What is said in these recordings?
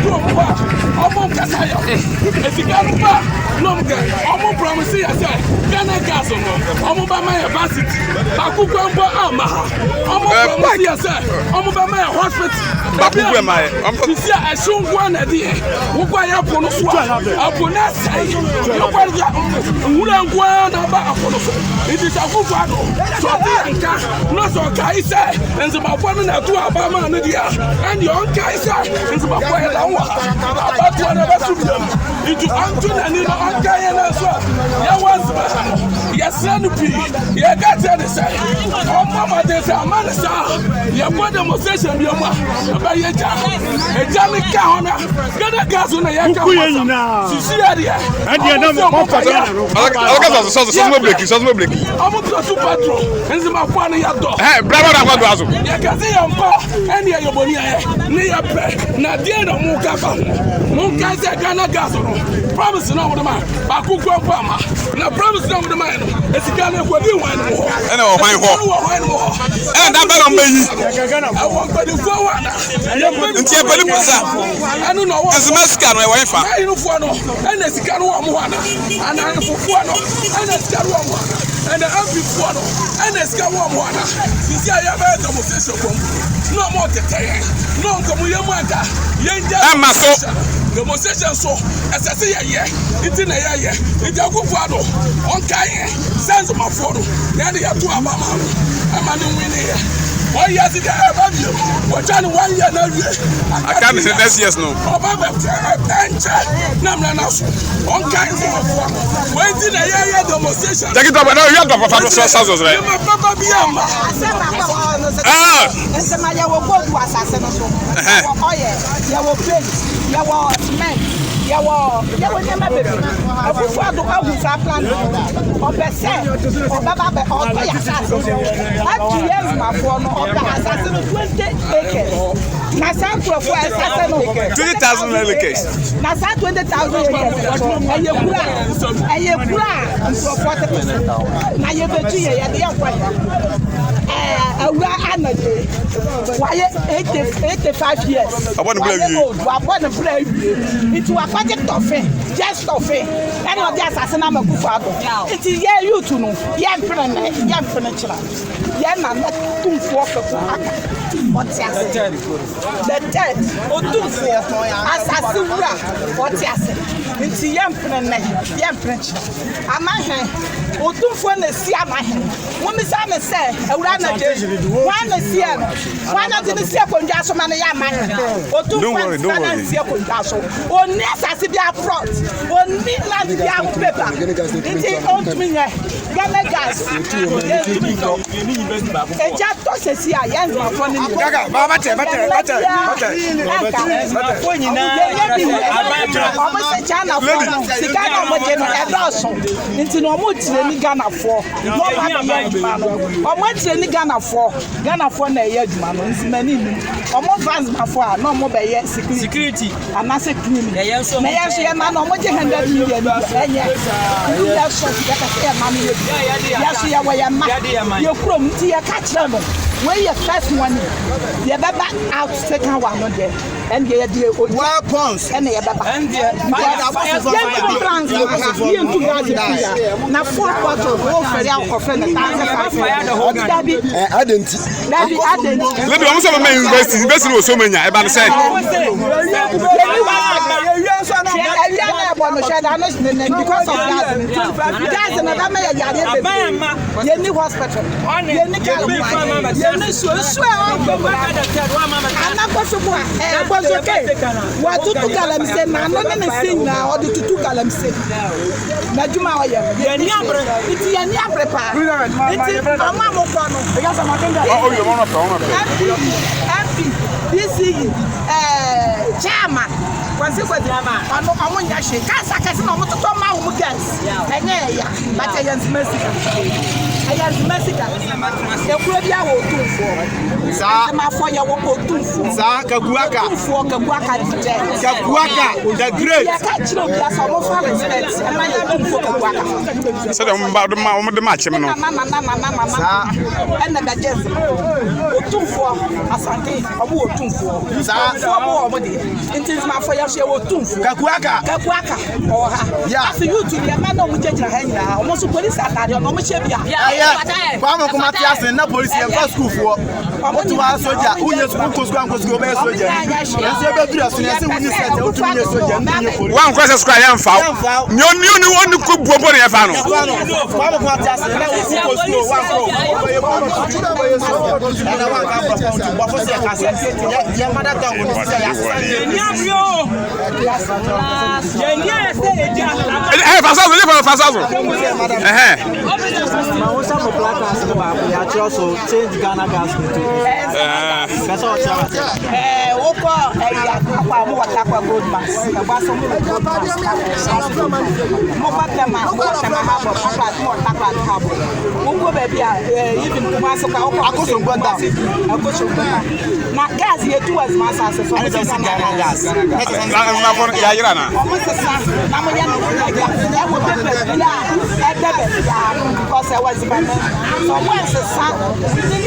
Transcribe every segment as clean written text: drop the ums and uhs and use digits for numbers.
du ɔmo hɔ a, ɔmo nkasa yɛ ho. Esika no ba na ɔmo kɛ, ɔmo promise yɛ sɛ Ghana gas no, ɔmo bɛma yɛ varsity. Baako kura mpo amma ha. Ɔmo promise yɛ sɛ ɔmo bɛma yɛ hospital. Baako kura ma yɛ. Sisi a ɛhyew nko ara na ɛde yɛ. Wokɔ yɛ po no so a, ɛpo no asɛe. Yɛkɔ no so a, nwura nko ara na aba ɛpo no so. Nti sɛ Akufo Addo sɛ ɔte yɛn nka na sɛ ɔkae sɛ nzemafoɔ no na ɛto aba maa no deɛ a, ɛndeɛ ɔnkae sɛ nzemafoɔ yɛda ho wɔ ha. Abatoɔ no ɛbɛso biom. Nti ɔnto n'ani na ɔnkae yɛn nso a yɛwɔ nzema ha no. Yɛsrɛ no pii. Yɛka kyerɛ no sɛ ɔmmɔ mmɔden sɛ ama no saa a, yɛkɔ demonstration biom a, ɛbɛyɛ gya. Egya no ka hɔ na Ghana gas no na yɛka ho asɛm. Sisi yɛ deɛ. Ɔmo sɛ ɔmo bɛyɛ. Ɔkasa sɔ sɔ sɔ breki sɔ sɔ breki. Ɔmo tɔ so petrol nzimafoɔ no yɛ dɔ. Ɛ braba na akɔ do aso. Yɛka sɛ yɛn mpa ɛne yɛ yɔbɔni ayɛ ne yɛ pɛ na deɛ na ɔmo ka fa ho. Mo nkae sɛ Ghana gas no promise na ɔmo de ma baako kura mpo ama na promise na ɔmo de ma yɛ no esika no ekodi hwan no hɔ. Ɛna wɔ hwan hɔ. Ɛna wɔ hwan no hɔ. Ɛna da bɛ na ɔmo bɛ yi. Ɛwɔ mpanimfoɔ hɔ ana. Nti ɛpɛ sa. Ɛno na ɔwɔ. Nsoma sika no ɛwɔ nfa. Ayinufoɔ no ɛna sika no wɔ ɔmo hɔ ana. Ana ayifofoɔ no ɛna sika no wɔ ɔmo hɔ ana. Ɛna MPfoɔ no ɛna sika wɔ ɔmo hɔ ana. Sisi a yɛbɛyɛ demonstration kɔm na ɔmo tete yɛn na ɔnkɔm yɛ mu anka yɛn gya. Ɛma so. Demonstration so ɛsɛ sɛ yɛyɛ nti na yɛyɛ nti Akufo Addo ɔnkae yɛn sɛ nsomafoɔ no yɛn de yɛto aba ma no ɛma no nwene yɛ ɔyɛ ase deɛ ɛba bio wɔtwa no one year na awie Aka ne sɛ next years no. Ɔba bɛ ɛnkyɛ na mmerɛ no aso ɔnkae nsomafoɔ no wɔn nti na yɛyɛ demonstration. Jackie Tɔba na ɔyɛ dɔpɔ fa so sa so sɛ. Yɛma papa bi ama. Ah. Nsɛm a yɛwɔ gold wɔ asase no so yɛwɔ oil yɛwɔ paint yɛwɔ cement yɛwɔ yɛwɔ nneɛma bebree Akufo Addo ahu saa plan no ɔpɛ sɛ ɔbɛba bɛ ɔtɔ yɛ asase no atu yɛ nzumafoɔ no ɔpɛ asase no 20 acres na saa nkurɔfoɔ a asase no 20,000 acres na saa 20,000 acres no ɛyɛ kura ɛyɛ kura a nkurɔfoɔ tete so na yɛbɛtu yɛ yɛde yɛ nkɔ yɛ ɛɛ awura anagye wayɛ 80 85 years Wabɔ ne bra wayɛ awie. old wabɔ ne bra awie nti wakɔgye tɔfe just tɔfe ɛna ɔde asase no ama Akufo Addo nti yɛ youth no yɛmpene nnɛ yɛmpene kyena yɛn nana tumfoɔ Kwaku Aka ɔte ase the third otumfoɔ asase wura ɔte ase nti yɛmpene nnɛ yɛmpene kyena Amahɛn otumfoɔ na esi amahɛn Mommisa no sɛ, Awuraa Nagye, hwan na ɔsiee no? Hwan na ɔde no sii akonnwa so ma no yɛ aman hene? Don't Otumfoɔ worry, don't amfa no worry. ansi akonnwa so. Ɔnni asase biara plot, ɔnni land biara ho paper, nti ɔntumi nyɛ Ghana gas. Yɛntumi ntɔ. Egya tɔ sɛsi a, yɛn Nzemafoɔ no nyinaa, Gaga, ba ba tɛ, ba tɛ, ba tɛ, ba tɛ. Yɛnyɛ bi ɛnka. Wɔn se Chinafoɔ no, sika no a wɔgye no ɛdɔɔso, nti na wɔretireni Ghanafoɔ. Na ɔmo abɛyɛ adwuma no ɔmo akyire ne Ghanafoɔ Ghanafoɔ na ɛyɛ adwuma no nti m'ani nnim ɔmo fa nzimafoɔ a na ɔmo bɛyɛ security anaasɛ cleaning na yɛn nso yɛn ma no ɔmo gye 100 million bi a ɛnyɛ nti yɛ so yɛpɛ sɛ yɛn ma no yɛ bi yɛ so yɛwɔ yɛn ma yɛ kurom nti yɛka kyerɛ no wei yɛ first one yɛbɛba out second one no deɛ. Ɛndeɛ yɛde ogya Weapons. ɛna yɛbɛba. Yɛntu plans no yɛntu gas firi ha na full bottle wo fɛre a wokɔfrɛ no 1,500. Dabi. Ɛ adɛn nti? Dabi adɛn nti? Lady, wɔn sɛ wɔn mɛ university, university wɔ so manya, ɛba no sɛ. Yɛni ɛwia na ɛbɔ no hwɛ da no ne because of gas no gas no ɛbɛma yɛ yareɛ bebree yɛni hospital yɛni car kwan yɛni nsuo nsuo a ɔnkɔ mu anakɔso mu a ɛɛ bɔnsoke wɔatutu galamsey n'ano ne ne se nyinaa ɔde tutu galamsey n'adwuma a ɔyɛ no yɛni abere nti yɛni abere paa nti ɔmo a mokɔ no MP MP DCE ɛɛ chairman kwasi kwasi ɔno ɔmo nyɛ hwee cars akɛse na ɔmo totɔ ma ɔmo girls ɛnyɛ ɛya but ɛyɛ nsoma sika ɛyɛ nsoma sika ekuro bi awɔ otumfoɔ Saa. nsomafoɔ yɛ wɔ otumfoɔ Saa Kakuaka. otumfoɔ Kakuaka di kyɛ Kakuaka the great. yɛka kyerɛ obi asɛ ɔmo fa respect ɛma yɛ otumfoɔ Kakuaka Sɛdeɛ wɔn ba de ma wɔn de ma akyem no. nana nana nana nana Saa. ɛna bɛgye nsoma. Otumfoɔ, Asante, ɔmo wɔ Otumfoɔ. Saa. Otumfoɔ mo wɔ ɔmo deɛ. Nti Nzemafoɔ yɛ nso yɛwɔ Otumfoɔ. Kakuaka. Kakuaka ɔwɔ ha. Yeah. Afei youth deɛ mmaa na ɔmo gyinagyina ha nyinaa, ɔmo nso polisi ataadeɛ ɔno ɔmo hyɛ bi a. Ɛyɛ Kwame Nkrumah te ase na polisi yɛn fa sukuufoɔ. Wotu hɔ sogya, wonyɛ sukuu, wokɔ sukuu ankɔ sukuu, wobɛyɛ sogya. Nso ebɛduru ɛso no yɛsɛ wonni sɛte, wotumi nyɛ sogya, wotumi nyɛ polisi. Wankɔ sɛ sukuu a yɛmfa wo. Nea ɔni ɔni ɔni ko buo mpo na yɛfa no. Yɛfa no. Kwame Nkrumah te ase na wokɔ sukuu, wankɔ, wobɛyɛ polisi, wobɛyɛ sogya. Ɛna wanka aborɔfo nti, bɔfo sɛ yɛka sɛ yɛ mother tongue no sɛ yɛasesa Ɛhɛ fa so so, fa so so. Ɛhɛ. Ma wo nsa mo placards no baako yɛatwerɛ so change Ghana gas into pɛ sɛ ɔkyerɛ wase. Ɛɛ wokɔ ɛyi akwa mo wɔ Tarkwa gold mass ɛbɔ so mo wɔ gold mass mo kɔ Tema mo wɔ Tema harbour Tarkwa mo wɔ Tarkwa harbour wokɔ baabi a ɛɛ even Kumasi kɔ wokɔ Akosombo Dam. Akosombo Dam na gas yɛ tu wɔ Zima asase so Ɛne sɛ ɔsi Ghana gas. Nzemafo no yɛayera na. Ɔmo sesa na mo yɛ no ɛwɔ paper bi a ɛda baabi a because ɛwɔ Zima mɛ sɛ ɔmo ɛsesa within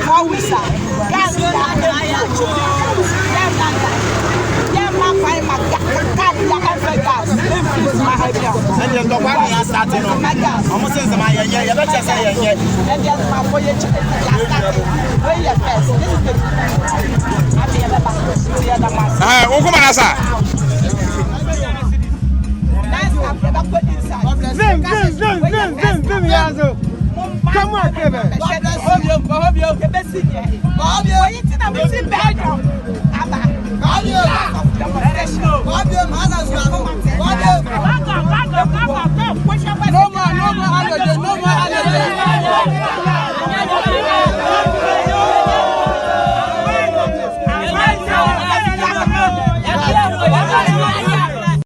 4 weeks a gas na ɛfu yɛ ma yɛ ma kwan ma card ya ɛfɛ gas ɛfiri Zima ha bi a. Ɛnna ntɔkwa ne yɛ start no. Zima gas. Ɔmo sɛ nsɛm ayɛnyɛ, yɛbɛkyɛ sɛ yɛnyɛ. Ɛdeɛ Zimafo yɛ kyɛ yɛ start wey yɛ first, this is the ati yɛ bɛba ti yɛ dam ase. Ɛhɛ wokɔ ma na sa. Next time yɛ bɛ kɔ inside. Vim, vim, vim, vim, vim, vim, yazo. Come on, Kevin. Yɛbɛsi yɛ. Oyi ti na mi ti Belgium. Aba. Demonstration. No more, no more holiday, no more holiday.